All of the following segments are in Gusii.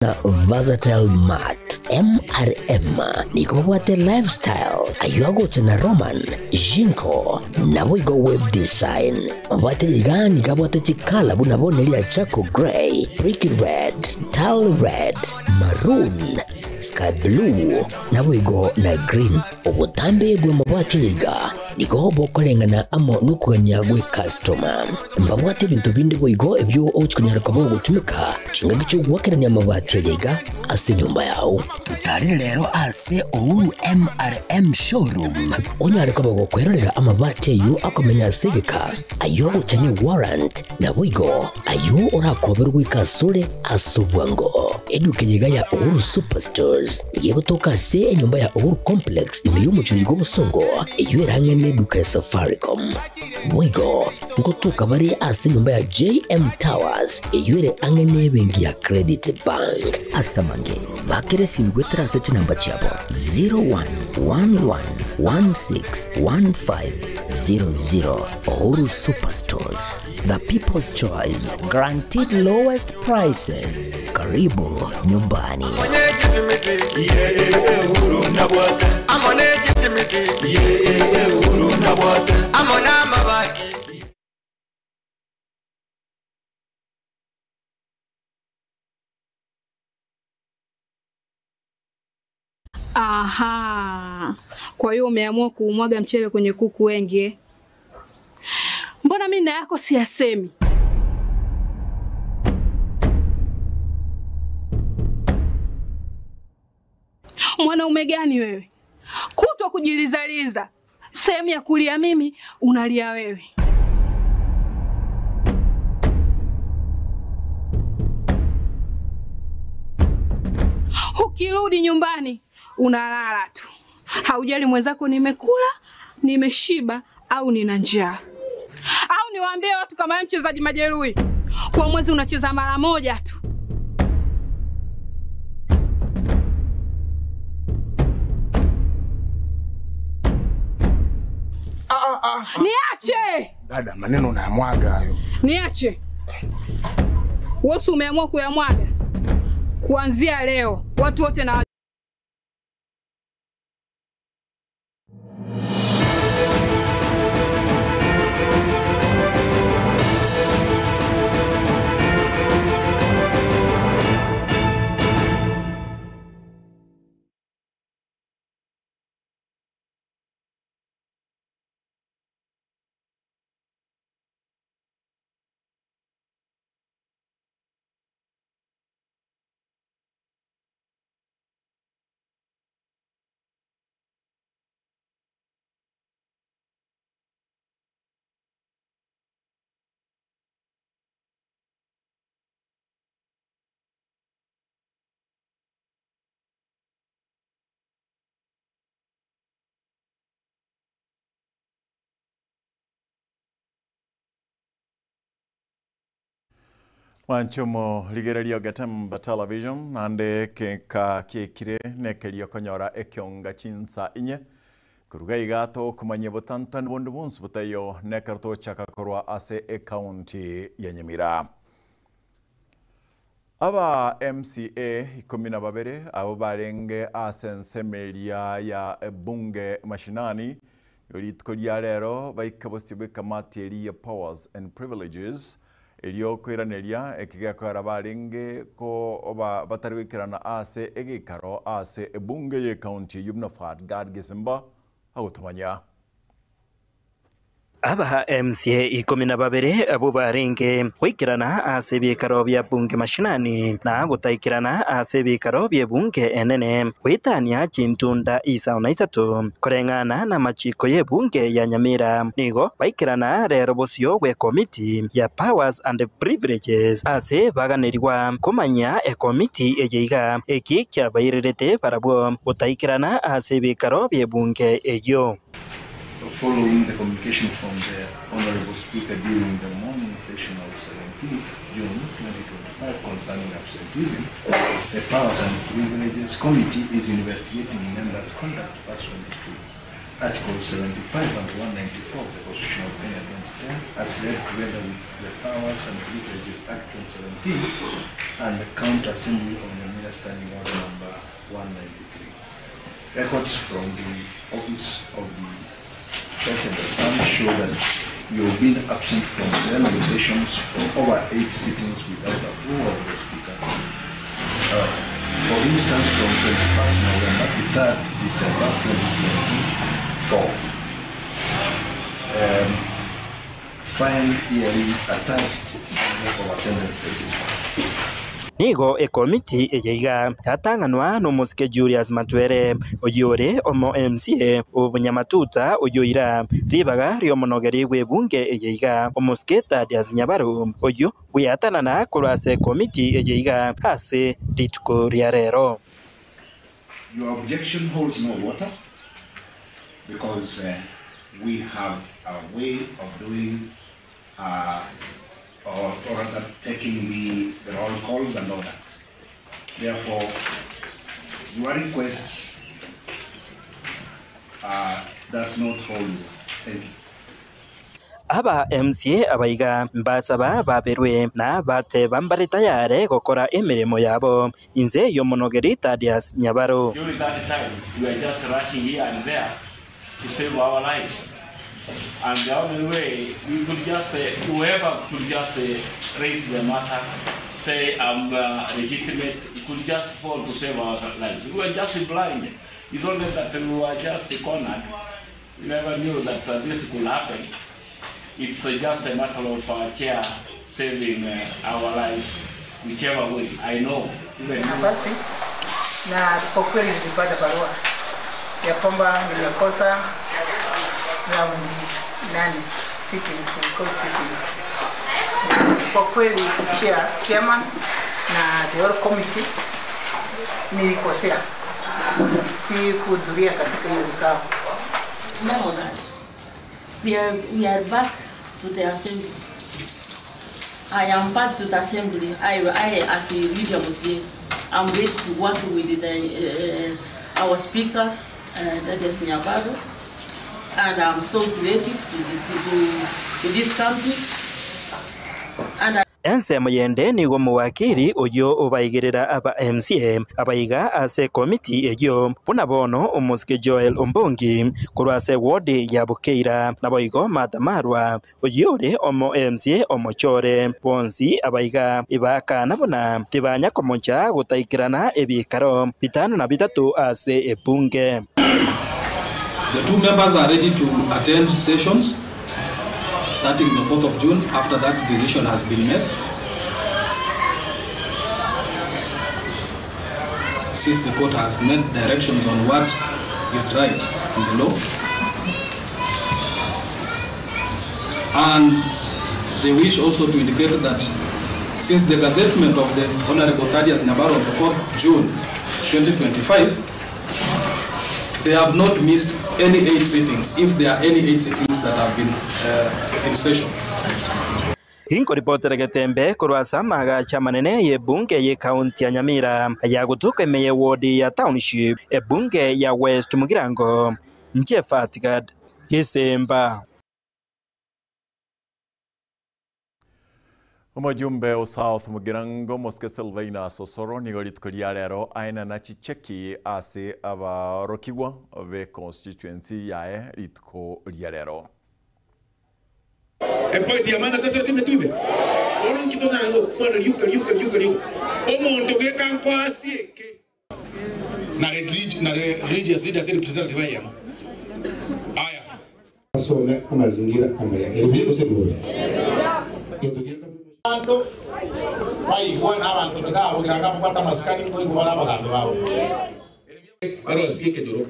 Na Versatile Mat, MRM, nigo babwate Lifestyle, ayio agocha na Roman, Jinko, naboigo Web Design. Mabwate iga nigo abwate chikala buna bono eria Charcoal Grey, Brick Red, Tile Red, Maroon, Sky Blue, naboigo na Green. Obotambe bw'amabwati iga nigo bokoreng'ana amo nokogania gw'ekastoma. Mbabwate ebinto binde boigo ebio ogochia konyara koba ogotumeka chingaki chi'ogoakerania amabati aya iga ase enyomba yao. Totarere rero ase Uhuru MRM Showroom onyare koba gokwerorera amabati ayio akomenya ase egeka, ayio agocha ne warrant, naboigo ayio orakoberwe goika asore ase obwango. Eduka eye iga ya Uhuru Superstores nigo egotoka ase enyomba ya Uhuru Complex ime y'omochie oiga obosongo, eyio ere ang'e neduka ya Safaricom. Boigo ngotoka bare ase enyomba ya JM Towers eyio ere ang'e nebenki ya Credit Bank. Ase amange, bakera esimi goetera ase chinamba chiabo 0111161500. Uhuru Superstores, the people's choice, guaranteed lowest prices. Karibu nyumbani. Aha. Kwa hiyo umeamua kuumwaga mchele kwenye kuku wengi eh? Mbona mimi na yako siyasemi? Mwanaume gani wewe? Kutwa kujilizaliza. Sehemu ya kulia mimi unalia wewe. Ukirudi nyumbani unalala tu, haujali mwenzako nimekula, nimeshiba au nina njaa. Au niwaambie watu kama wewe mchezaji majeruhi, kwa mwezi unacheza mara moja tu. Niache, Dada, maneno unayamwaga hayo. niache. Wewe si umeamua kuyamwaga? Kuanzia leo watu wote na Mwanchomo rigereria Getemba Television naende keka kiekire nekeria okonyora ekionga chinsa inye koruga iga tokomanyia botantani bonde bonsi botaiyo nekero togochaka korwa ase ecounty ya Nyamira. Aba MCA 12 abo barenge ase ensemeria ya bunge mashinani rituko ria rero baika bosio bwa ekamati eria ya powers and privileges erio koiraneria ekigekora barenge ko oba batari goikerana ase egekaro ase ebunge ye county yubnafat Gad Gisimba agotumanya. Aba MCA 12 abo barenge goikerana ase ebikaro bia bunge mashinani na gotaikerana ase ebikaro bia bunge enene goetania chintunda isano na isato koreng'ana na machiko ye bunge ya Nyamira nigo baikerana rero bosio bwe committee ya powers and privileges ase baganerigwa komanya ekomiti eye iga eki kiabairerete barabwo gotaikerana ase ebikaro bia bunge eyio. Following the communication from the Honorable Speaker during the morning session of 17th June 2025 concerning absenteeism, the Powers and Privileges Committee is investigating members' conduct pursuant to Article 75 and 194 of the Constitution of Kenya 2010 as read together with the Powers and Privileges Act 2017 and the County Assembly of Nyamira Standing Order number 193. Records from the Office of the Sergeant at Arms show that you have been absent from plenary sessions for over 8 sittings without approval of the Speaker. For instance, from 21st November to 3rd December 2024. Find herein attached summary of attendance registers. Nigo ekomiti eyeiga yatang'anwa n'omosike Julius Matwere oyore omo MCA obunyamatuta oyoira ribaga riomonogeri bw'ebunge eyeiga omosike Thaddeus Nyabaro oyo bweatanana korwa ase ekomiti eyeiga ase rituko ria rero. Your objection holds no water because we have a way of doing or rather taking the roll calls and all that. Therefore, your request does not hold water. Thank you. Aba MCA abaiga mbasaba baberwe na bateba mbari tayare gokora emirimo yabo inze yomonogeri Thaddeus Nyabaro. During that time, we were just rushing here and there to save our lives. And the only way we could just say, whoever could just raise the matter, say I'm legitimate, could just fall to save our lives. We were just blind. It's only that we were just cornered. We never knew that this could happen. It's just a matter of our chair saving our lives, whichever way. I know. Even Nafasi na kwa kweli nilipata barua ya kwamba nimekosa round 8 sittings, because sittings. Kwa kweli chairman na the whole committee nilikosea, si kuhudhuria katika hiyo kikao. Now that we are back to the assembly. I am back to the assembly. I as a leader Musie, I'm ready to work with the our speaker, Thaddeus Nyabaro, and I'm so creative to this country. And I Ensemo yende nigo muwakiri oyo obaigirira aba MCA abaiga ase komiti eyo buna bono omosike Joel Ombongi korwa ase ward ya Bukeira naboigo Martha Marwa oyore omo MCA omochore bonsi abaiga ibaka nabona tibanya komocha gutaikirana ebikaro 53 ase ebunge. The two members are ready to attend sessions starting the 4th of June after that decision has been made. Since the court has made directions on what is right in the law. And they wish also to indicate that since the gazettement of the Honorable Thaddeus Nyabaro on the 4th June 2025, they have not missed any 8 sittings, if there are any 8 sittings that have been in session. Inko ripotera Getembe korwa samaga chamanene ye bunge ye county ya Nyamira ya gutuka emeye ward ya township ebunge ya West Mugirango nje Fatigad Gisemba. Omujumbe o South Mugirango Mosque Silvaina Sosoro nigo rituko ria rero aina na chicheki ase abarokigwa be constituency yae rituko ria rero. E poi ti amanda te sotto tuibe. Ono kitona ngo kwana yuka yuka yuka yuka. Omuntu gekanko asieke. Na religious leaders representative ya. Aya. Asome amazingira amaya. Erubye osemwe. Bantu baigwa n'abantu nikabugira ngabo masikani ko igwa n'abagambo babo. Baro asieke nyoro.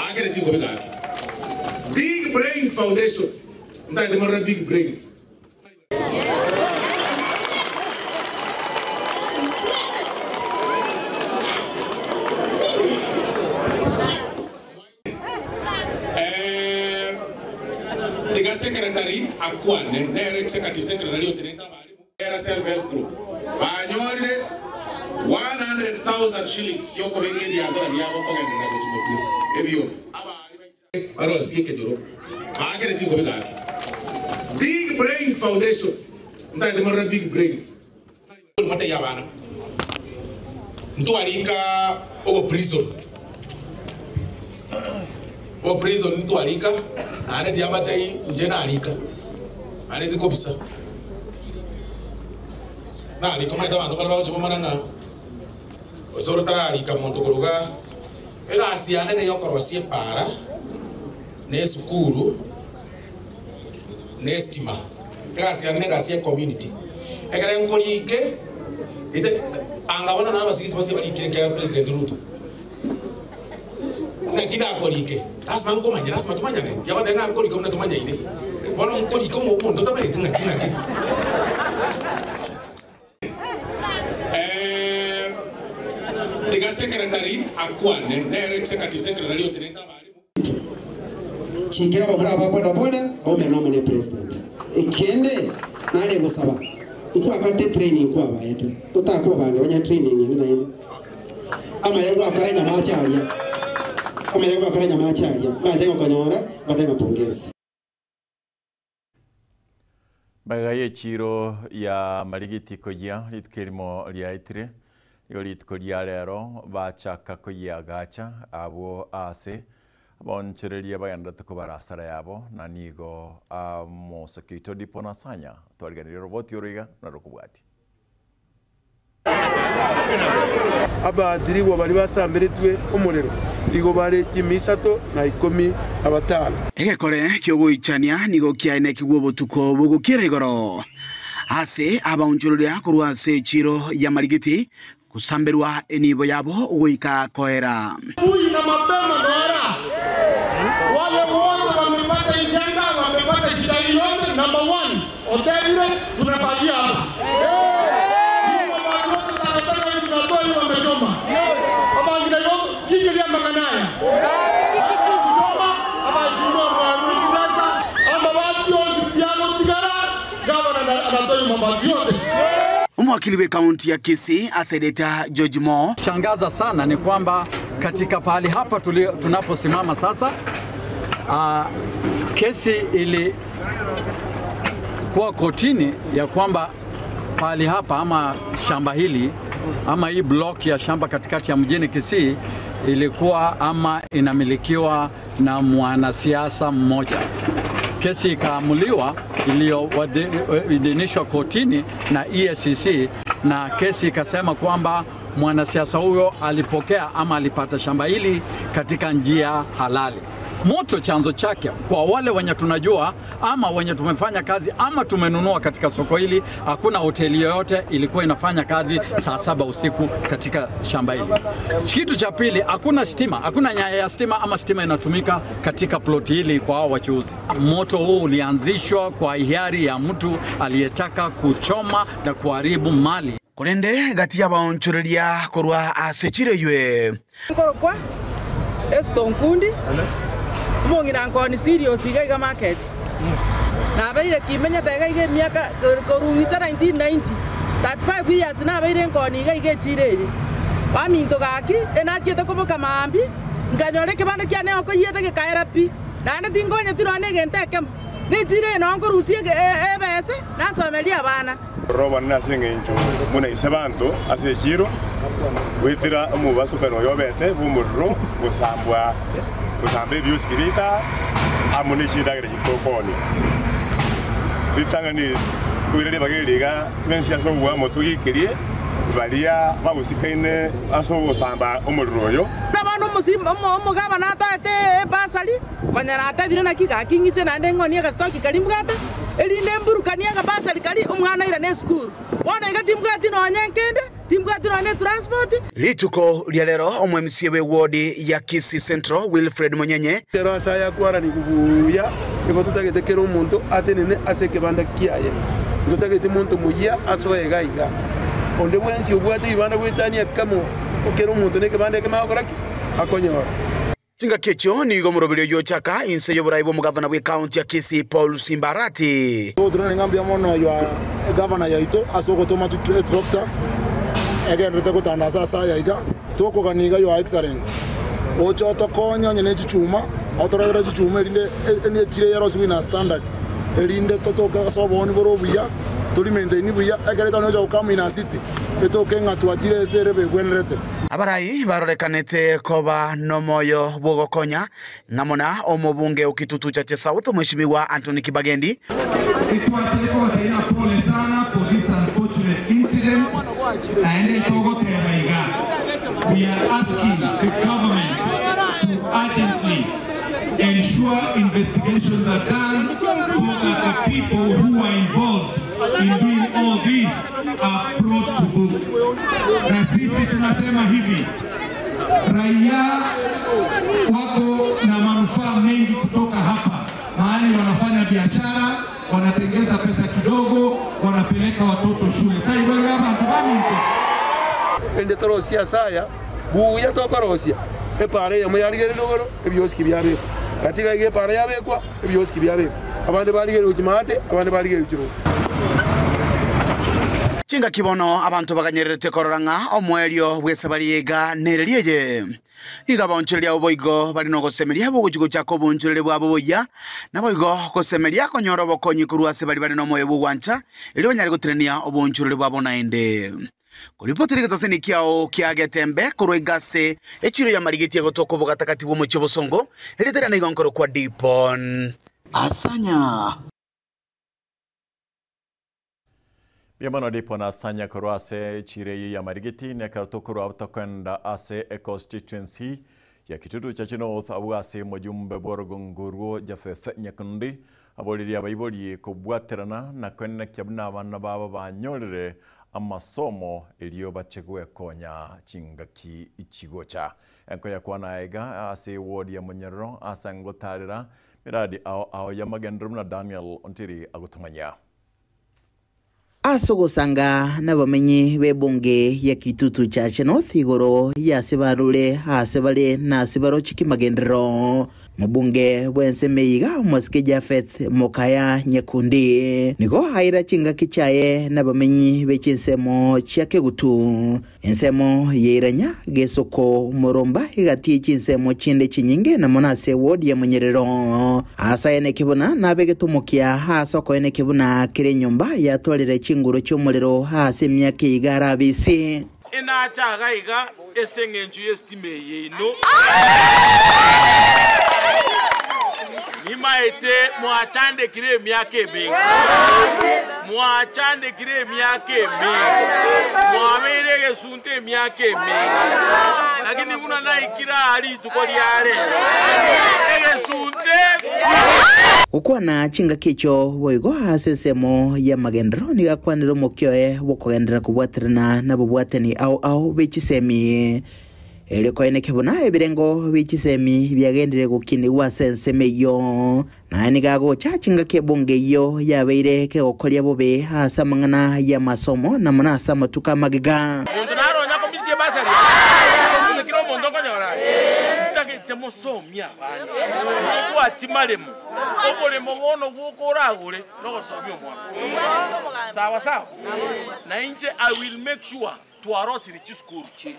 Agere chingo bigaki. Big Brains Foundation. Ndai mara Big Brains. Tiga secretary akwane nere executive secretary otireta bali era self help group. Banyorire 100,000 shillings yoko bengi ya zara byabo kogendera ko chimotu ebyo. Barosie ekenyoro, baakere chingobi gaki. Big Brains Foundation, ntagete morore Big Brains. Motebie abana, ntwarika obo prison, obo prison ntwarika, naende tiamatei inche narika, naende tikobisa. Narika omanyete abanto mbare bagochia bomana ng'a gose oro tararika monto korwa igaa. Egasi yane neyokorosia epaara, na esukuru, na estima. Egasi yane negasi ya ecommunity. Ekero nkorike, ite anga bono naro abasigisi bonsi barikire ekiagera President Ruto. Naki nakorike? Lasima nkomanye, lasima tomanyane. Tiagoteba ng'a nkorike buna tomanyaine. Bono nkorike omonto otamanyeti ng'aki ng'aki. Tiga secretary akwane, nere executive secretary otenenete abarimu. Chikera abamura aba boda boda baumerane amo ne president. Ekende nare gosaba nkwakorete etraining nkwabaete otakobabange banyare training ende naende. Amaya gwakora nyamache aria amaya gwakora nyamache aria mbaete gokonyora mbate ng'a pongezi. Magega y'echiiro ya marigiti koyia rituko erimo riaetire, nigo rituko ria rero bachaka koyiagacha abwo aase abaonchoreria bagendererete kobara asara yabo, na nigo omosike oito Dipo Nasanya twariganirie oroboti oro iga na rokobwatia. Abaatirigwa baria basamberetwe omorero nigo bare chimisato na ikomi na batano. Egekore ki'ogoichania nigo kiaenekigwe obotuko bogokiera igoro ase abaonchoreria korwa ase echiiro y'amarigiti, gosamberwa enibo yabo goika koera. Asubuhi na mapema noera. Wale wote wamepata hii janga, wamepata shida hii yote, number one, otebire tunafagia hapa. Hii mabati yote takataka hii tunatoa hii wamechoma. Abangina yote kikilia makanaya. Kuchoma abashindwa mwaruni chibesa amabati yonsi piano tigara gavana anatoa hiyo mabati yote. Omowakili bw'ekaunti ya Kisii Seneta George Moore. Shangaza sana ni kwamba katika pahali hapa tunaposimama sasa, kesi ilikuwa kotini ya kwamba pahali hapa ama shamba hili ama hii block ya shamba katikati ya mjini Kisii ilikuwa ama inamilikiwa na mwanasiasa mmoja. Kesi ikaamuliwa iliyoidhinishwa kotini na EACC, na kesi ikasema kwamba mwanasiasa huyo alipokea ama alipata shamba hili katika njia halali. Moto chanzo chake kwa wale wenye tunajua ama wenye tumefanya kazi ama tumenunua katika soko hili, hakuna hoteli yoyote ilikuwa inafanya kazi saa 7 usiku katika shamba hili. Kitu cha pili, hakuna stima, hakuna nyaya ya stima ama stima inatumika katika ploti hili kwa hao wachuuzi. Moto huu ulianzishwa kwa hiari ya mtu aliyetaka kuchoma na kuharibu mali. Korende gati y'abaonchoreria korwa ase chireywe. Nkorokwa Esther Nkundi omong'ina nkoni serious iga iga market nabeire kimenyete iga iga emiaka korung'ita 1990 35 years nabeire nkoni iga iga echiro eye baminto gaki enachiete koboka maambi nkanyora ekebanda kiane okoyiete gekaera pi naende tinkonyeti nonya na egento ekemo na echiro eye noo nkorusia ebese nasomeria abana. Robo nase eng'encho buna ise banto ase echiro, goetera omobasokano oyo obete bw'omorero gosambwa gosamba ebiosi rita amo ne chindagera chitokoonia. Ritang'ani koira ribaga eri iga twensi ase oboamo togiikerie baria bagosikaine ase ogosamba omorero oyo. Buna bono omogabana atoete ebasari, konyora atebire naki gaki ng'iche naende ng'onie agasitoki karia mbwate, erinde mburukanie akabasari karia omwana oirane esukuru. Bono iga timbwati nonya nkende, timbwati nonya etransport. Rituko ria rero omo-MCA bw'ewodi ya Kisii Central Wilfred Monyenye. Ekero ase aya akwaranigwe buya, nigo totagete kera omonto atenene ase ekebanda kiaye. Ntotageti monto moyia asoe iga iga. Onde bwensi obwate ebibanda goetania ekemo, kera omonto nekebanda ekemo agokora ki? Akonyora. Chingaki echio nigo omoroberi oyio ochaka inse y'oborai bw'omogavana bw'ekaunti ya Kisii Paul Simba Arati. Togoturana ng'a mbuya mono your egavana yaito ase ogotoma etractor egenderete gotandasa ase aya iga. Tokogania iga your excellency oche otokonye onye ne chichuma. Otoretera chichuma erinde echire yarosigwe in a standard, erinde totoke ase obooni bore obuya, tori maintain buya, ekero etonya gocha gokama in a city, etoke ng'a twachire ase ere begwenerete. Abarai barorekanete koba nomoyo bw'ogokonya, ng'a muna omobunge o Kitutu Chache South Mweshimiwa Anthony Kibagendi. Etwachire kobatebia ng'a pole sana for this unfortunate incident, naende togoteba iga, we are asking the government to urgently ensure investigations are done so that the people who were involved in doing all this are brought to book. Na sisi tunasema hivi, raia wako na manufaa mengi kutoka hapa, mahali wanafanya biashara, wanatengeza pesa kidogo, wanapeleka watoto shule. Kaibaga bantu baminto. Ende torosie ase aya, buya tokorosia, epaara eyemo yarigereria igoro, ebiosiki biabekwa. Gati iga iga epaara yabekwa, ebiosiki biabekwa. Abande barigereria gochia maate, abande barigereria gochia rogoro. Chingaki bono abanto baganyererete korora ng'a omoerio bw'esabari iga nereri eye. Nigo abaonchoreria abwo boigo bare nogosemeria bogochia gochaka oboonchoreri bwabo boyia, naboigo gosemeria konyora obokonyi korwa ase baria bare nomoyo bw'ogwancha, erio banyare gotenenia oboonchoreri bwabo naende. Koripotera egetaseni kiao kia Getembe korwa iga ase echiro y'amarigiti egotoka obogatagati bw'omochie obosongo, erieta riane igo nkorokwa Dibon. Asanya. Mbuya mono Dipon Asanya korwa ase echiro eyio y'amarigiti, nekero tokorwa abwo tokoenda ase econstituency ya Kitutu Chache North abwo ase omojumbe bw'orogongo rwo Japheth Nyakundi aboririe abaibori kobwaterana na koenekia buna abana babo banyorire amasomo erio bache gwekonya chingaki chigocha. Enkoyakwana aiga ase eward ya Munyerero ase ngotarera miradi ao ao y'amagenderero buna Daniel Ontiri agotomanyia. Ase ogosanga nabamenyi b'ebunge ya Kitutu Chache North igoro y'ase barure aase bare na ase baroche kimagenderero, Mobunge bw'ensemo eye iga omosike Japheth Mokaya Nyekundi nigo aira chingaki chiaye nabamenyi be chinsemo chia Kegutu, ensemo y'Eiranya, Gesoko, Moromba, egati ye chinsemo chinde chinyinge na mono ase ewodi ya Monyerero. Ase aya nekebuna nabegete omokia ase okoenekia buna kera enyomba yatwarire chinguru chi'omorero ase emiaka eye iga arabe ise. Inache iga iga ase engencho y'esitima eye yaino. Nimaete mwachandekire emiaka emenge, mwachandekire emiaka emenge, mwabeire egesunte emiaka emenge, lakini buna naikire aa rituko ria rero, egesunte. Gokwana chingaki echio boigo ase ensemo y'amagenderero nigo akwanire omokia oye bw'okogenderera kobwaterana nabobwatani ao ao be chisemi, erio koeneke buna ebirengo bie chisemi biagenderire gokinigwa ase ensemo eyio. Naye nigo agocha chingaki ebunge eyio yabeire kegokoria bobe ase amang'ana y'amasomo na mono ase amatuko amagega. Monto naro onya komisia ebasari aye, gose kera omonto okonyora aye, ntagete mosomie abana, mobwati maremo, oboremo bono bwoka oragore nogosomia omwana. Sawa sawa? Na inche I will make sure twarosire chisukuru chiaito.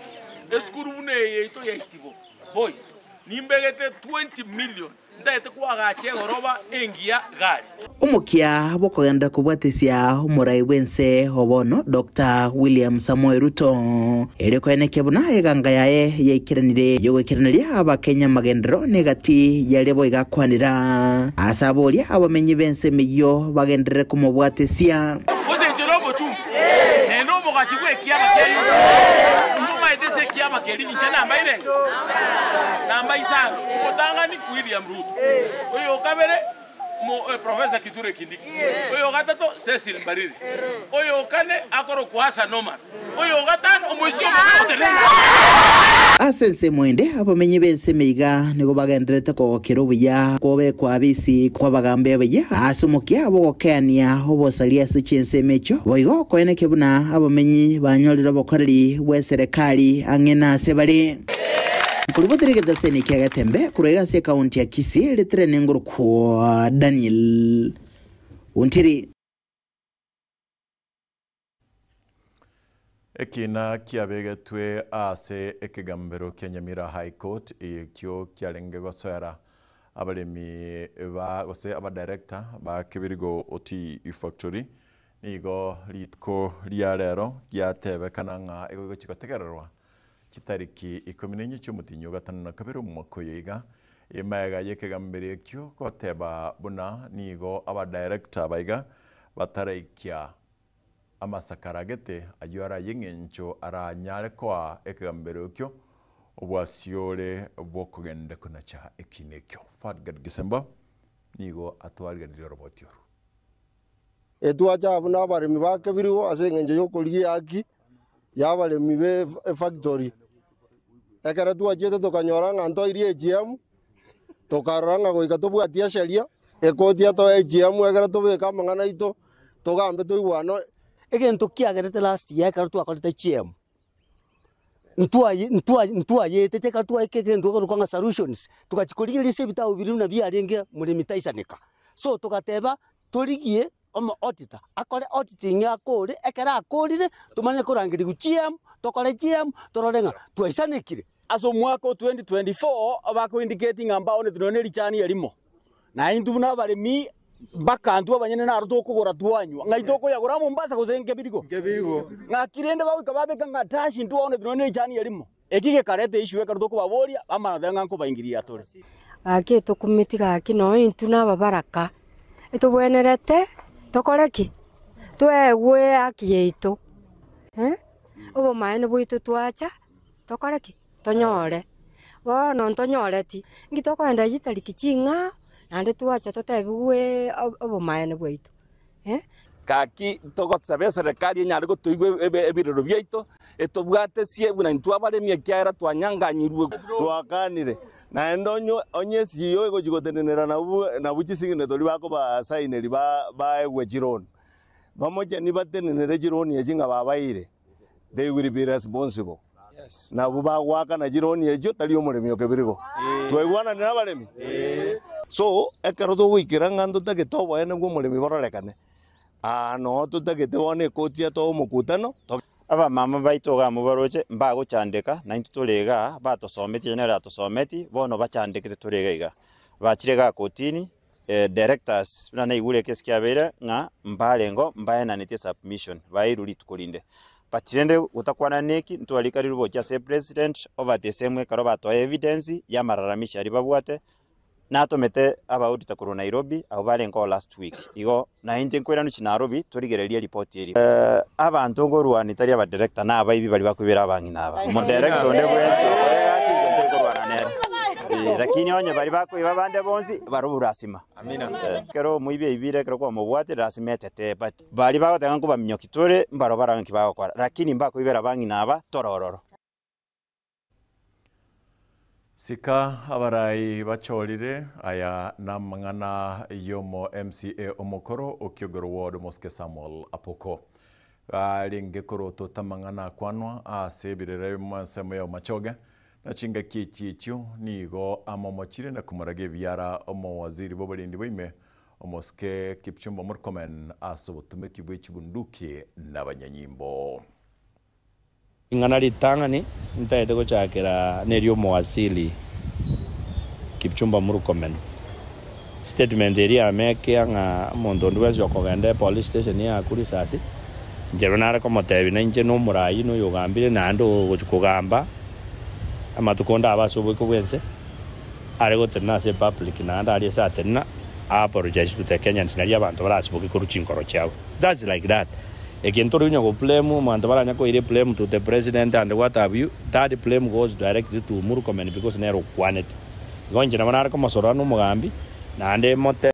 Esukuru buna eye yaito ya Itibo Boys, nimbegete 20 million ntagete koagacha egoroba engiya gari. Omokia bw'okogenderera kobwatisia omorai bw'ense o bono Doctor William Samoei Ruto, erio koenekia buna eganga yaye yaikeranire y'ogoikeraneria Abakenya amagenderero negati yaria boigo akwanera ase aboria abamenyi b'ense emeyio bagenderere komobwatisia. Gose inche nomochumbi, naende omogachi bw'ekiama kia Yuda, momaete ase ekiama keria inche namba irenge? Namba isano. Omotang'ani, William Ruto, oyo o kabere, Professor Kithure Kindiki, oyo o gatato, Cecil Mbarire, oyo o kane akorokwa Hassan Omar, oyo o gatano, omoisia omobe otenenete. Ase ensemo ende, abamenyi b'ensemo iga nigo bagendererete kogokera obuya kw'obekwa abisi kw'abagambi abayia ase omokia bw'ogokeania obosaria ase chinsemo echio, boigo koenekia buna abamenyi banyorire obokoreri bw'eserekari ang'e nase bare. Nkoribotera egetaseni kia Getembe korwa iga ase ekaunti ya Kisii ritere nengorokwa Daniel Ontiri. Ekiina kiabegetwe ase ekegambero kia Nyamira High Court ekio kiarenge gosoera Abaremi ba gose abadirector ba Kebirigo Tea Factory nigo rituko ria rero giatebekana ng'a igo egochi gotegererwa chitariki ikomi na inye chiomotinyi o gatano na kabere omwaka oyo iga. Emaega y'ekegambero ekio goteba buna nigo abadirector aba iga bataraikia amasakara gete ayio are ay'eng'encho aranyare koa ekegambero ekio obwasiore bw'okogenda konacha ekiina ekio. Fadgad Gisemba nigo atwariganirie oroboti oru. Etwacha abwo nabaremi ba kebirigo ase engencho y'okorigia ehaki y'abaremi be efactory. Ekero twachiete tokanyora ng'a ntoirie AGM, tokarora ng'a goika tobwatie esheria, ekoti etoe AGM ekero tobeke amang'ana aito, togambe toigwane. Egento kiagerete last year ekero twakorete AGM, ntwaye ntwaye ntwayetete ekero twaika egento ekorokwa ng'a solutions, togachia korigereria ase ebitabu biria buna biarenge moremi taisaneka. So togateba torigie omo auditor akore auditing akore, ekero akorire tomanye korangeria GM, tokore GM torore ng'a twaisanekire. Ase omwaka o 2024 bako indicate ng'a mbaoneti nonya ne richani erimo. Na intwe buna abaremi mpaka intwe abanyene naro tokogora twanywa. Ng'ai tokoyagora Mombasa gose Nkebirigo? Ng'aki rende bagoika babeka ng'a dash intwe baoneti nonya ne richani erimo. Eki gekareta issue ekero tokobaboria, bamanya goteba ng'a nkobaingiria tore. Gaki etokumeti gaki nonya intwe na ababaraka, etobwenerete tokore ki? Toegwe ehaki yaito, obomaene bwaito twacha tokore ki? Tonyore. Bono ntonyoreti, nki tokoenda chitariki ching'ao, naende twacha totebigwe obomaene bwaito. Gaki togosaba eserekari enyare gotoigwa ebirero biaito, etobwatesie buna intwe abaremi, ekiagera twanyanganyirwe. Twakanire, naende onye esio egochia gotenenera nabwo chisignatory bakobasaineri baegwe chironi, bamocheni batenenere chironi echi ng'a babaeire, they will be responsible. Nabwo bagoakana chironi echio tari omoremi o kebirigo. Twaigwananire na abaremi? So, ekero togoikera ng'a ntotagete oboene bwa omoremi bororekane, aa noo totagete bono ekoti etoe omokutano. Abamama baito iga mobaroche, mbagochandeka, naintwe tore igaa, batosometie onye nere atosometi, bono bachandekete tore iga iga. Bachire igaa kotini, directors buna naigure ekesi kiabeire ng'a mbarengo mbaenanetie submission, baeirwe rituko rinde. But rende gotakwana neki, ntwarikarire gochia ase president over the same ekero batoa evidence ya amalalamishi aria babwate, natomete aba auditor korwa Nairobi abwo barenge oo last week. Igo nainche nkoirana gochia Nairobi torigererie eripoti eria. Abanto nkorwania tari aba director na abaibi baria bakoibera abang'ina aba. Omodirector onde bwensi okore egasi inche ntari korwana nere. Eh, lakini onye baria bakoiba abande bonsi barobwo lasima. Ekero omoibi aibire ekero kwamobwatire lasima etetee but baria bagoteba ng'a nkobaminyokia tore mbaro barore nki bagokora lakini mbakoibera abang'ina aba tore ororo. Sika abarai bachorire, aya namang'ana y'omo MCA omokoro o Kiogoro Ward Omosike Samuel Apoko. Arenge korotota amang'ana akwanwa ase ebirero ebimo ensemo ya Bomachoge, na chingaki echi echio nigo amomochire na komoraga ebiara omowaziri bw'oborendi bwa ime Omosike Kipchumba Murkomen ase obotumeki bwe chibunduki nabanyanyimbo. Ring'ana ritang'ani ntagete gochakera neria omowasili Kipchumba Murkomen. Statement eria yamekia ng'a omonto onde bwensi okogenda epolice station yaakwa risasi, inche rero nare komotebia nainche nomorayi noyogambire naende ogochia kogamba amatuko onde abe ase oboiko bwense, are gotenena ase epublic naende aria ase atenena a apologize to the Kenyans nario abanto barasiboke korwa chinkoro chiabo. That's like that. Eke ntori konya go blame omonto baranya koira eblame to the president and what have you, that blame goes directly to Murkomen because nere okwanete. Igo inche nabo nare komosorora nomogambi naende mote.